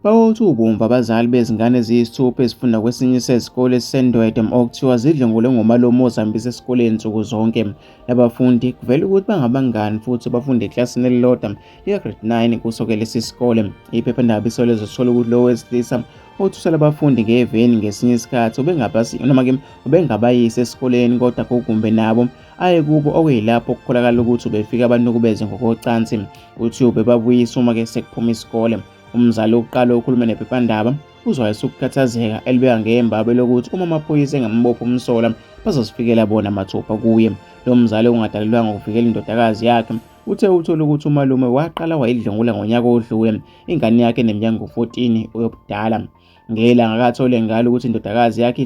Bawothi ubomvu abazali bezingane eziyisithupha ezifunda kwesinye sezikole esiseNdwedwe okuthiwa zidlwengulwe ngomalume ozihambisa esikoleni nsuku zonke. Labafundi kuvela ukuthi bangabangani futhi bafunda ekilasini elilodwa lika-grade 9 kuso-ke lesi sikole. Iphephandaba Isolezwe lithola ukuthi lo wesilisa othusela abafundi ngeveni ngesinye isikhathi ubengabasi noma-ke ubengabayisi esikoleni kodwa kugumbe nabo aye kubo okuyilapho kukholakala ukuthi ubefika abanukubeze ngokocansi. Uthi ubebabuyisa uma-ke sekuphuma isikole. Umzali wokuqala okhulume nephephandaba uzwakala ukukhathazeka elibeka ngembaba elokuthi uma amaphoyisa engambophi umsola bazozifikela bona mathupha kuye. Lo mzali ongadalulwanga ngokuvikela indodakazi yakhe uthe uthole ukuthi umalume waqala wayidlwengula ngonyaka odlule ingane yakhe eneminyaka engu-14 yobudala. Ngelanga akathole ngalo ukuthi indodakazi yakhe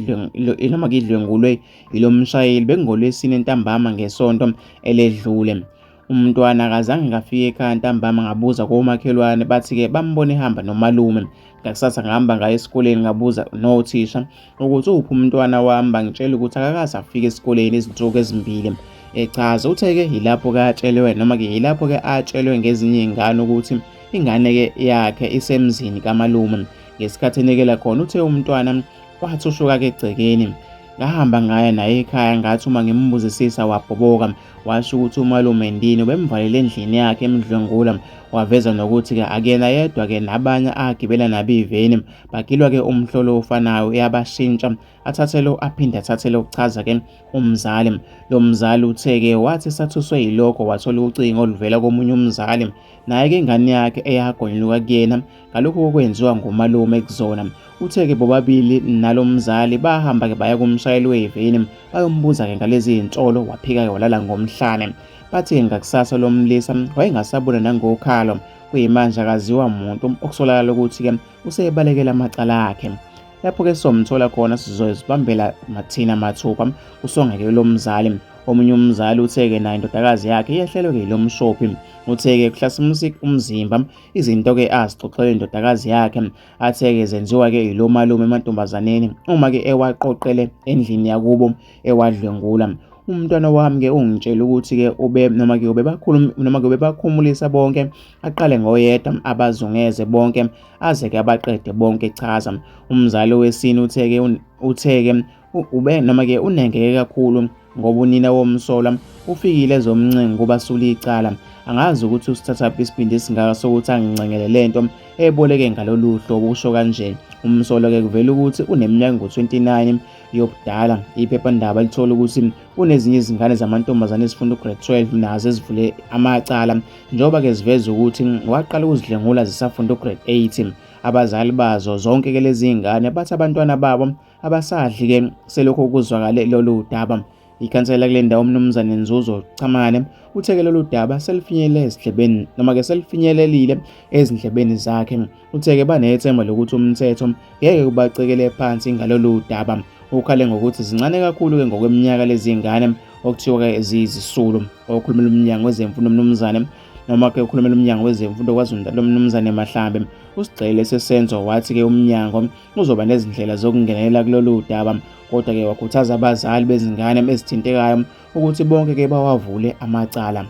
noma idlwengulwe yilo mshayeli bekungolwesine ntambama ngesonto eledlule. Umntwana akazange ngafika ekhaya ntambama ngabuza komakhelwane bathi-ke bambona ehamba nomalume. Ngakusasa ngihamba ngaye esikoleni ngabuza nothisha ukuthi uphi umntwana wami bangitshela ukuthi akakaze afike esikoleni izinsuku ezimbili. Echaza uthe-ke yilapho-ke atshelwe noma-ke yilapho-ke atshelwe ngezinye iy'ngane ukuthi ingane-ke yakhe isemzini kamalume. Ngesikhathi enikela khona uthe umntwana wathushuka-ke egcekeni. Ngahamba ngaya naye ekhaya ngathi uma ngimbuzisisa wabhoboka washo ukuthi umalume Ndini ubemvalele endlini yakhe emdlwengula waveza nokuthi-ke akuyena yedwa-ke nabanye agibela nabo iveni bagilwa-ke umhlolo ofanayo uyabashintsha athathe lo aphinde athathe lo kuchaza-ke umzali. Lo mzali uthe-ke wathi sathuswe yilokho wathola ucingo oluvela komunye umzali naye-ke ingane yakhe eyagonyuluka kuyena ngalokhu okwenziwa ngumalume kuzona. Uthe-ke bobabili nalo mzali bahamba-ke baya kumshayeli weveni bayombuza-ke ngalezi zinsolo waphika-ke walala ngomhlane. Bathi-ke ngakusasa lo mlisa wayengasabona nangokhalo kuyimanje akaziwa muntu okusolakala ukuthi-ke usebalekela amacala akhe. Lapho-ke sizomthola khona sizozibambela mathina mathupha kusongeke lo mzali. Omunye umzali uthe-ke naye indodakazi yakhe yehlelwe-ke yilo mshophi. Uthe-ke kuhlasimisa umzimba izinto-ke azixoxele indodakazi yakhe athe-ke zenziwa-ke yilo malume emantombazaneni uma-ke ewaqoqele endlini yakubo ewadlwengula. Umntwana wami-ke ungitshela ukuthi-ke ube noma-ke ubebakhuluma noma-ke ubebakhumulisa bonke aqale ngoyedwa abazungeze bonke aze-ke abaqede bonke chaza. Umzali wesine uthe-ke uthe-ke ube noma-ke unengeke kakhulu ngoba unina womsolwa ufikile ezomncenga ukuba asule icala. Angazi ukuthi usithathaphi isibindi esingaka sokuthi angincengele le nto eboleke ngalolu hlobo, usho kanje. Umsolwa-ke kuvela ukuthi uneminyaka engu-29 yobudala. Iphephandaba lithola ukuthi kunezinye izingane zamantombazane ezifunda ugrade 12 nazo ezivule amacala njengoba-ke ziveza ukuthi waqala ukuzidlwengula zisafunda ugrade 8. Abazali bazo zonke-ke lezi zingane bathi abantwana babo abasadli-ke selokhu kuzwakale lolu daba. Ikhansela kule ndawo uMnumzane Nzuzo Chamane uthe-ke lolu daba selifinyelele ezindlebeni noma-ke selifinyelelile ezindlebeni zakhe. Uthe-ke banethemba lokuthi umthetho ngeke ubacekele phansi ngalolu daba. Ukhale ngokuthi zincane kakhulu-ke ngokweminyaka lezi ngane okuthiwa-ke ziyizisulu. Okhulumela uMnyango wezeMfundo uMnumzane noma-ke okhulumela uMnyango wezeMfundo KwaZulu-Natal uMnumzane Mahlambi usigxile lesi senzo wathi-ke umnyango uzoba nezindlela zokungenela kulolu daba kodwa-ke wakhuthaza abazali bezingane ezithintekayo ukuthi bonke-ke bawavule amacala.